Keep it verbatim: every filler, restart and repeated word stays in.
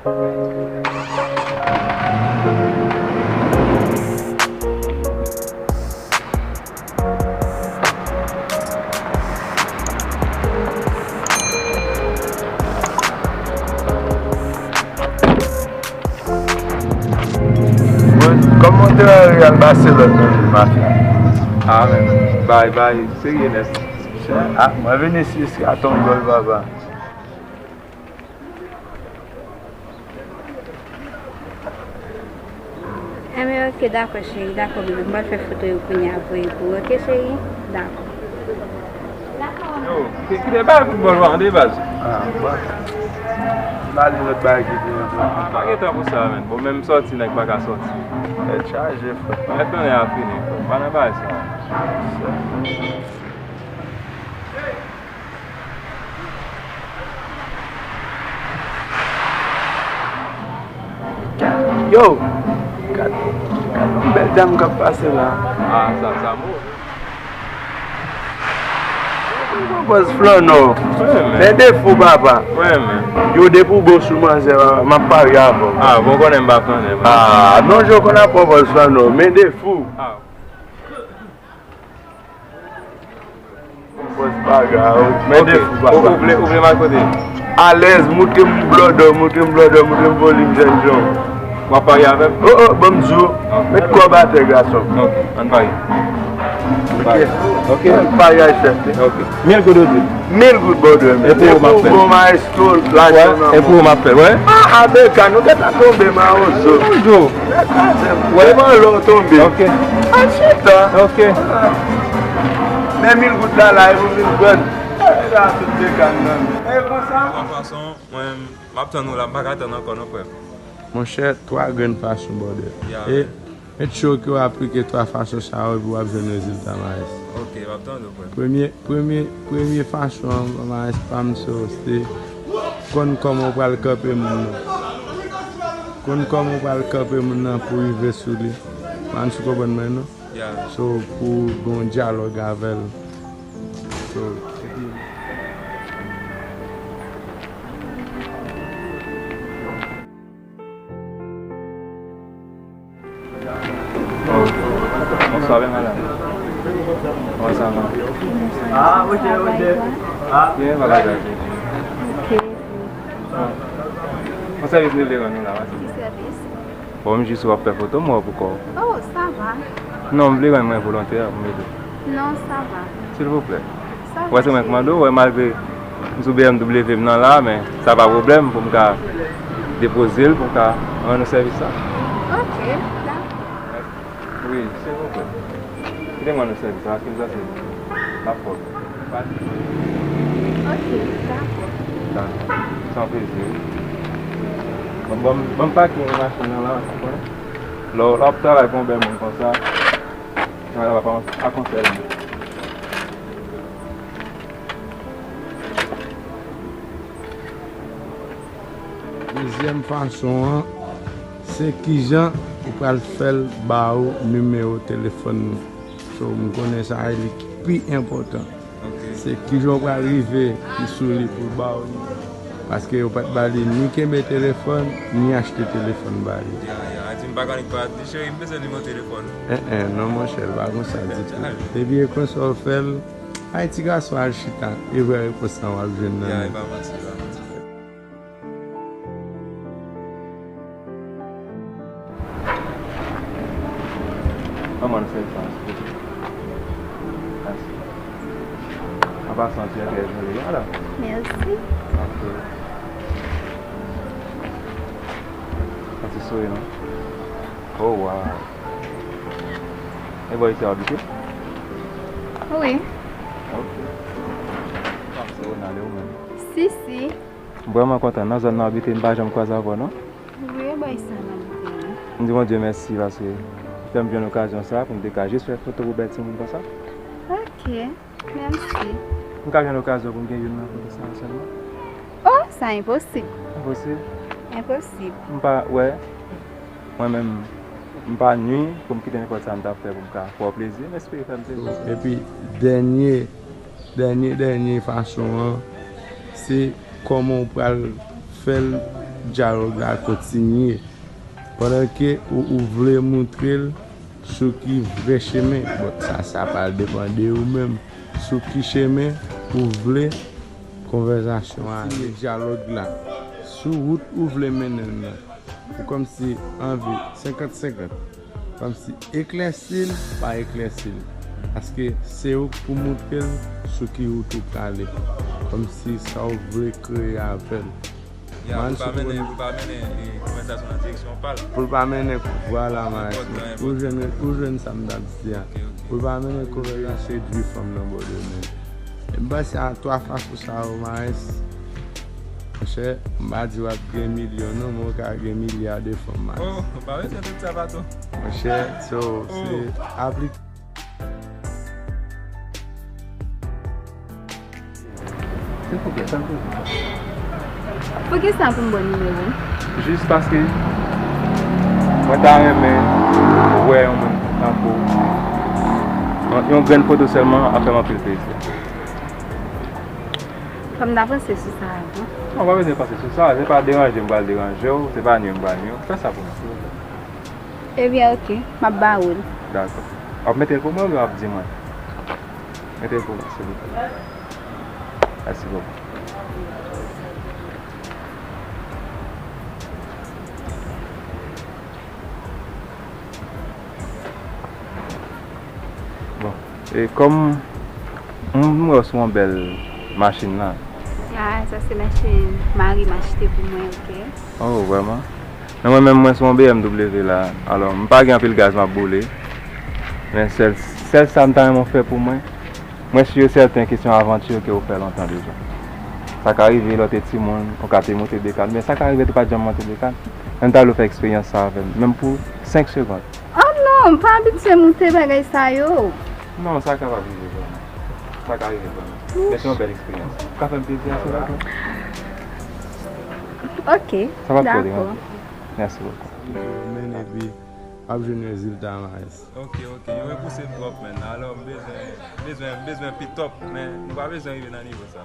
Kòman w te wè Real Barcelone nan match la? Ah, men, bay, bay, serye nèt. Ah, mwen vin isi jiska ton gòl, papa. Enben, ok, dakò, cheri, dakò, bebe. M pral fè foto yo kounye a voye pou ou, ok, cheri? Dakò. Yo, ki, ki de bay foutbòl ou ande, baz? Ah, bon. M pa gen lòt bagay ki pi enpòtan. Pa gen tan pou sa, menn. Bon, menm sòti, nèg pa ka sòti. Tèt chaje, frè. Mèt tounen a fini, frè. Pa nan bagay sa. Yo! Gad, gad yon bèl dam k ap pase la. Ah, sa, sa move. Pran pòz flannè. Men defo, papa. Yo, depi w bon sou manzè, papa, m ap parye avè w. Ah, bon, konnen m pa flannè, man. Ah, non, yo konn ap pran pòz flannè. Men defo. Ah. Pòz bagay, men defo, papa. Ou, ou vle, ou vle m al kote? Alèz, moutre m blòdè, moutre m blòdè, moutre m volim, jènjan. W ap parye avè m? Oh, oh, ban m di w. Ok. Met kòb atè, gason. Ok, ann parye. Ok. Ok. Ann parye, chèf. Ok. Mil goud ou di? Mil goud, blòdè, men. E pou ou m ap fè. Bon, maestro, lajan nan men w. E pou ou m ap fè, wè. Ah, A B K, nou gentan tonbe, mawozo. Yo. Wè, e pa lè w tonbe. Ok. Al chita. Ok. Men mil goud la, la, e pou vin pran. E la, tout de kan nan men. E konsa. Tout fason, mwen, m ap tann ou la, m pa ka tann ankò non, frè m. Monchè, twa grenn fason, brother. Ya, e men. Make sure ke w aplike twa fason sa yo, epi w ap jwenn rezilta, maes. Ok, m ap tann ou, frè m. Premye, premye, premye fason an, maes pa m, se, se konn kòman w pral kanpe moun nan. Konn kòman w pral kanpe moun nan pou w rive sou li. Mwen si w konprann mwen, non? Yeah. So, pou w gen yon dyalòg avè l. So, epi Bonswa, byen, madanm. Kòman sa va? Ah, Roger, Roger. Ah. Byen, bagay la. Ok. Bon. Bon sèvis nou vle rann nou la, wi. Ki sèvis? Bon, m jis wè w ap fè foto, m wè w pou kò w. Oh, sa va. Non, m vle rann mwen volontè pou m ede w. Non, sa va. Silvouplè. Ou wè se mwen k mande w, wè malgre m sou B M W m nan la, men sa pa pwoblèm pou m ka depoze l, pou m ka rann nou sèvis sa. Ok, dakò. Wi, silvouplè. Kite m rann nou sèvis sa, paske m santi m ap fò. Ok, dakò. Dakò. Se yon plezi, wi. Bon, bon, bon, m pake machin nan la, ou konnen. Lè w, lè w ap travay pou yon bèl moun konsa, travay la pa, pa yon sèl moun. Dezyèm fason an, se kijan ou pral fè l ba ou nimewo telefòn nou. So, m konnen sa e li ki pi enpòtan. Ok. Se kijan w pral rive ki sou li pou l ba w li. Paske yo pa t ba li ni kenbe telefòn, ni achte telefòn ba li. Ya, ya, a di m pa konn ki pa di, cheri, m bezwen nimewo telefòn. En, en, non, monchè, l pa konsa ditou. Depi e konsa w fè l, ay, ti gason, al chita. E vrè repons lan w ap jwenn nan men. Ya, e pa fasil, e pa fasil. Kòman nou fè sa? Mèsi. An pasan, ti entervyou li, madam. Mèsi. Ok. Yon ti souri, non? Oh, wow. E bò isi w abite? Wi. Ok. Se Ronald, e ou menm? Si, si. M vrèman kontan. Nan zòn nan w abite, m pa janm kwaze avè w, non? Wi, e bò isi a m abite, wi. M di Bondye mèsi paske li fè m jwenn okazyon sa a pou m te ka jis fè foto pou bèl timoun konsa. Ok, mèsi. M ka jwenn okazyon pou m gen youn nan foto sa a sèlman? Oh, sa enposib. Enposib? Enposib. M pa, wè, mwen menm, m pa nwi pou m kite nenpòt sa m t ap fè pou m ka fè w plezi, m espere fè m plezi. Epi, dènye Dènye, dènye fason an, se kòman w pral fè l Dyalòg la kontinye. Pandan ke ou, ou vle moutre l sou ki vrè chemen, bon, sa, sa pral depann de ou menm. Sou ki chemen ou vle konvèsasyon an ale, dyalòg la, sou wout ou vle mennen l nan. Ou kòmsi anvi senkant senkant. Kòmsi eklèsi l, pa eklèsi l. Paske se ou k pou moutre l sou ki wout ou prale. Kòmsi sa w vle kreye avè l. Ya, pou l pa mennen, pou l pa mennen, e, konvèsasyon nan direksyon pa l. Pou l pa mennen, vwala, Maestro. Ou jwenn, ou jwenn sa m t ap di a. Ok, ok. Pou l pa mennen konvèsasyon e di fanm nan bò de men. M panse a twa fason sa yo, Maes. Monchè, m pa di w ap gen milyon non, men w ka gen milya de fanm, Maes. Oh, ou pa bezwen tout sa, patwon. Monchè, so, se aplik- Se pou kisa, pou kisa? Pou kisa pou m ba w nimewo m? Jis paske mwen ta renmen wè yon moun tankou w. Yon, yon grenn foto sèlman ap fè m anpil plezi. Fò m ta panse sou sa avan. Non, w pa bezwen panse sou sa. Se pa deranje m pral deranje w, se pa nwi m pral nwi w. Fè sa pou mwen, silvouplè. Ebyen, oke, m ap ba ou l. Dakò. W ap mete l pou mwen oubyen w ap di mwen? Mete l pou mwen, silvouplè. Mèsi bokou. Bon, e kòm m wè w sou yon bèl machin la. Ah, sa se machin mari m achte pou mwen, oke? Oh, vrèman? Men mwen menm, mwen sou yon B M W la. Alò, m pa gen anpil gaz m ap boule. Men sèl, sèl sa m ta renmen w fè pou mwen, mwen si e sèten ke se yon avanti ke ou fè lontan deja. Sa ka rive lè w te timoun, ou ka te moute dekann, men sa ka rive tou pa t janm monte dekann. Men m ta vle w fè eksperyans sa avè m, menm pou senk segonn. Oh non, m pa abitye moute bagay sa yo. Non, sa kapab rive vrèman. Sa ka rive vrèman. Men se yon bèl eksperyans. Ou ka fè m plezi a, silvouplè? Oke, dakò. Sa p ap twò deranje. Mèsi bokou. Men epi, w ap jwenn rezilta, Maes. Oke, oke. Yo repouse m twòp, menn. Alò, m bezwen, bezwen, bezwen pi top, men nou pa bezwen rive nan nivo sa.